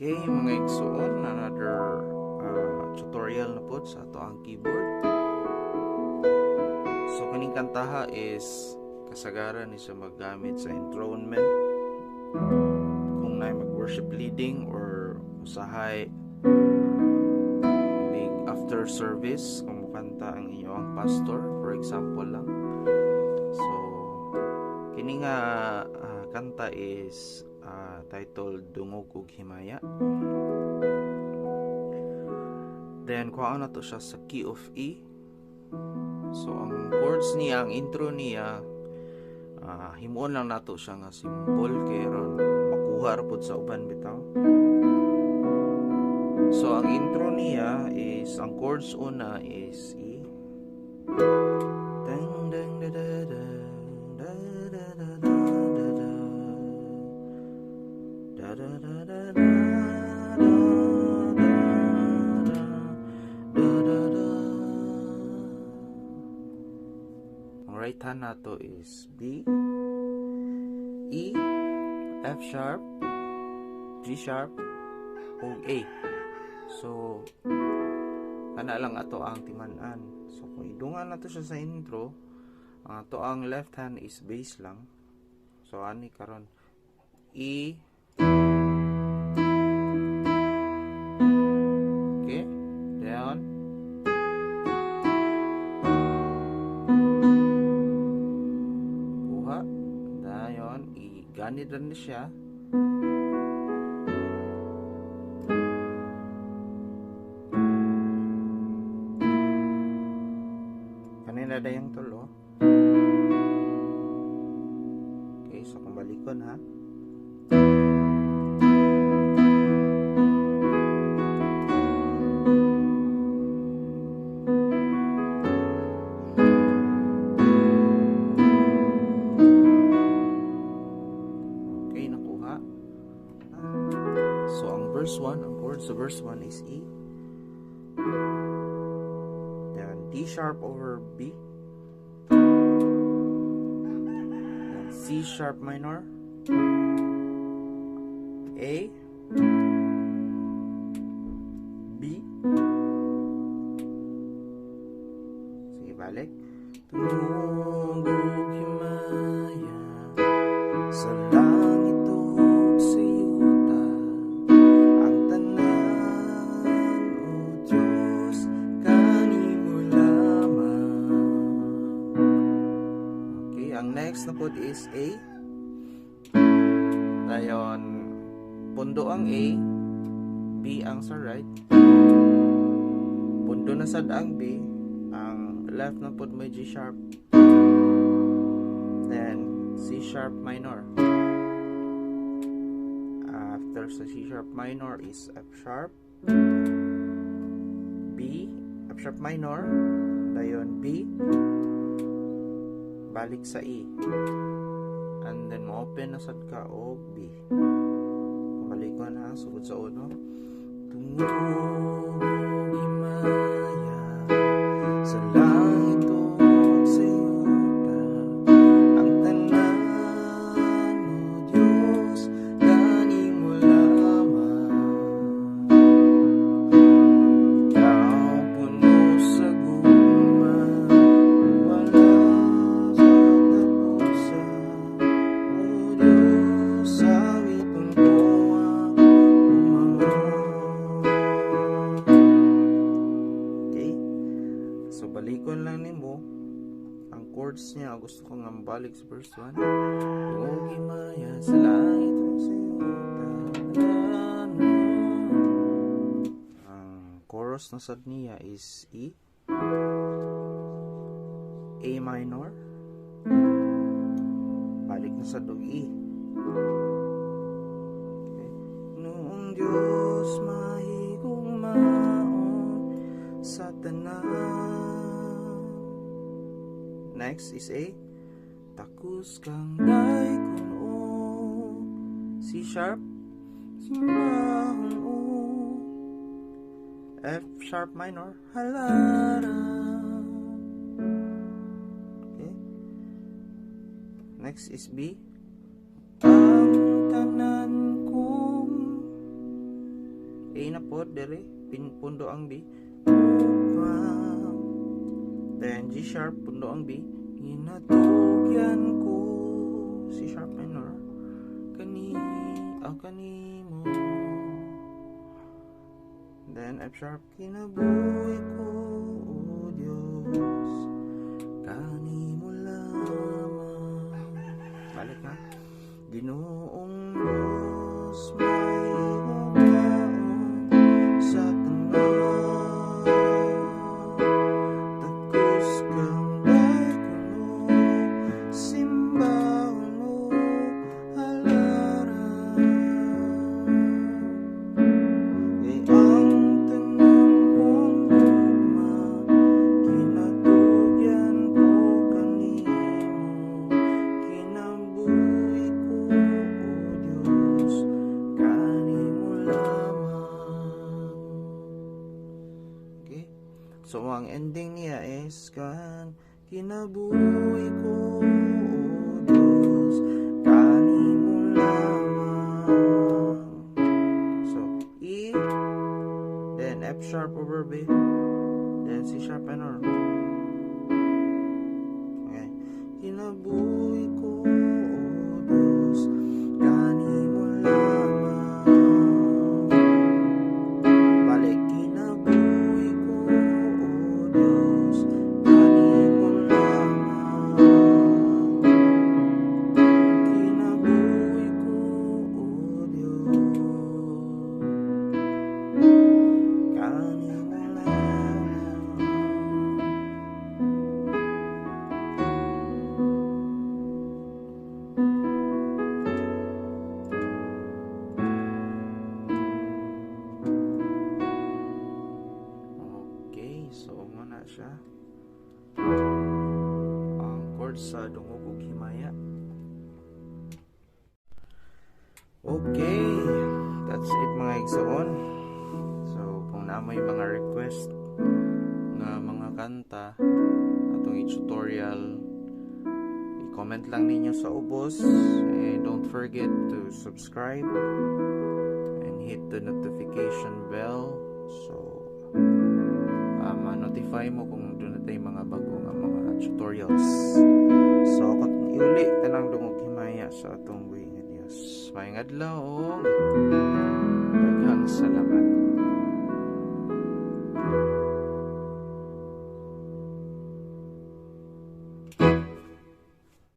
Okay, mga igsuon, another tutorial na pod sa ato ang keyboard. So kining kantaha is kasagaran ni siya maggamit sa enthronement kung naay mag-worship leading or usahay big after service kung mukanta ang inyong pastor, for example lang. So kini nga kanta is titled Dungog ug Himaya. Then kuhaan na to siya sa key of E. So ang chords niya, ang intro niya, himuon lang nato siya nga simple kay ron makuha ra pud sa uban bitaw. So ang intro niya is, ang chords una is E. Dang dang da da da da da da da da da da da da da da da da da. Ang right hand nato is B, E, F sharp, G sharp, ug A. So kana lang ato ang timan-an. So kung idungan nato siya sa intro, ang ato ang left hand is bass lang. So ani karon E, okay, down, kuha, dayon i-ganid ra ni siya. Kanina dayang tulo. Okay, so kung balikon ha. Okay, nakuha. So ang verse 1, ang chord sa verse 1 is E. Then D sharp over B. Then C sharp minor. A, B. Sige, balik. Dungog ug himaya sa langit ug sa yuta, ang tanan, O Diyos, kanimo lamang. Okay, ang next na pod is A. Dayon, pundo ang A, B ang sa right. Pundo na sad ang B, ang left na pod may G sharp. Then C sharp minor. After sa C sharp minor is F sharp, B, F sharp minor, dayon B, balik sa E. And then mo-open na sad ka og B. Balikon ha, sugod sa uno. Dungog ug himaya sa langit ug sa yuta, ang tanan, O Diyos, kanimo lamang. Ikaw puno sa gugma, wala sa katapusan. O Diyos, awiton ko ang gugma mo. Okay? So balikon lang nimo ang chords niya. Gusto ko nga balik sa verse 1. Dungog himaya sa langit ug sa yuta. Ang chorus na sad niya is E, A minor, balik na sad og E. Okay. Noong Diyos mahigugmaon sa tanan. Next is A. Takus kang daykon o C sharp, simbahon o F sharp minor, halaran. Okay. Next is B. Ang tanan kong Tinuod diri pundo ang B. Then G sharp, pundo ang B. Ginatugyan ko C sharp minor kani kanimo. Then F sharp, kinabuhi ko, O Dios, kanimo lamang. Balik na. Ginoong Diyos, may gugmaon sa tanan, takos kang daykono, simbahon ug halaran. Kay ang tanan kong gugma, kinatugyan ko kanimo, kinabuhi ko, O Dios, kanimo lamang. Okay? So ang ending niya is kan kinabuhi ko, O Dios, kanimo lamang. So E, then F sharp over B, then C sharp minor. Okay. Kinabuhi ko, O Dios, kanimo lamang. Balik, kinabuhi ko, O Dios, kanimo lamang. Kinabuhi ko, O Dios, kanimo lamang. Okay, so mao na siya. Ang chord sa dungog ug himaya. Okay, that's it, mga igsoon. So, kung naa moy mga request nga mga kanta atong i-tutorial, i-comment lang ninyo sa ubos, and don't forget to subscribe and hit the notification bell so ma-notify mo kung duna tay mga bago nga mga tutorials. So, ako iuli tanang dungog himaya sa atong buhi nga Dios. Maayong adlaw ug daghang salamat.